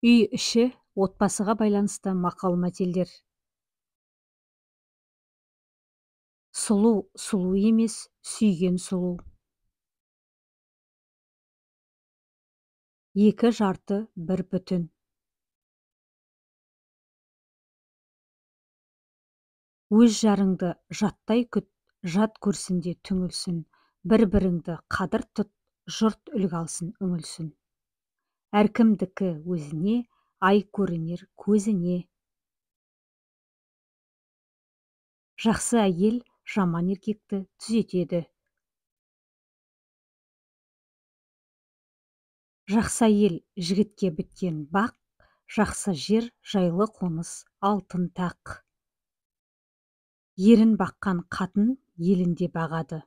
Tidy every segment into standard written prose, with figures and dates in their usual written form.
Үй іші, отбасыға байланысты мақал-мәтелдер. Сұлу сұлу емес, сүйген сұлу. Екі жарты бір бүтін. Өз жарыңды жаттай күт, жат көрсін де түңілсін. Бір-біріңді қадір тұт, жұрт үлгі алсын үңілсін. Әркімдікі өзіне, ай көрінер көзіне. Жақсы әйел жаман еркекті түзетеді. Жақсы әйел жігітке біткен бақ, жақсы жер жайлы қоныс алтын тақ. Ерін баққан қатын елінде бағады.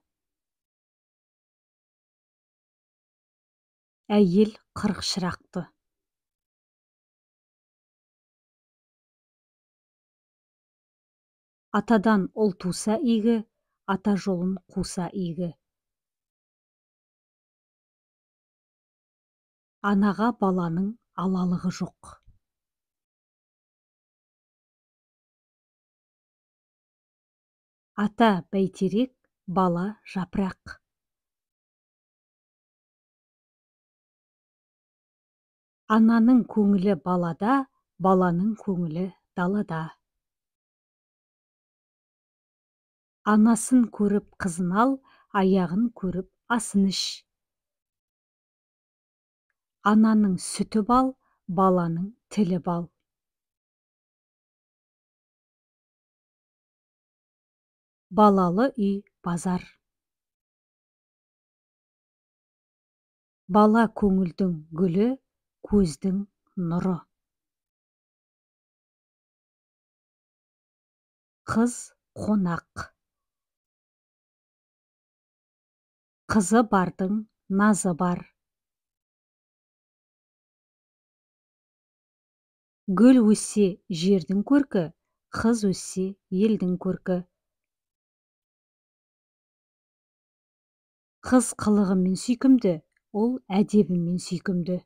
Әйел 40 шырақты. Атадан ұл туса игі, ата жолын қуса игі. Анаға баланың алалығы жоқ. Ата бәйтерек, бала жапырақ. Ананың көңілі балада, баланың көңілі далада. Анасын көріп қызын ал, аяғын көріп асын іш. Ананың сүті бал, баланың тілі бал. Балалы үй базар. Бала көңілдің гүлі, көздің нұры. Қыз қонақ. Қызы бардың назы бар. Гүл өссе жердің көркі, қыз өссе елдің көркі. Қыз қылығымен сүйкімді, ұл әдебімен сүйкімді.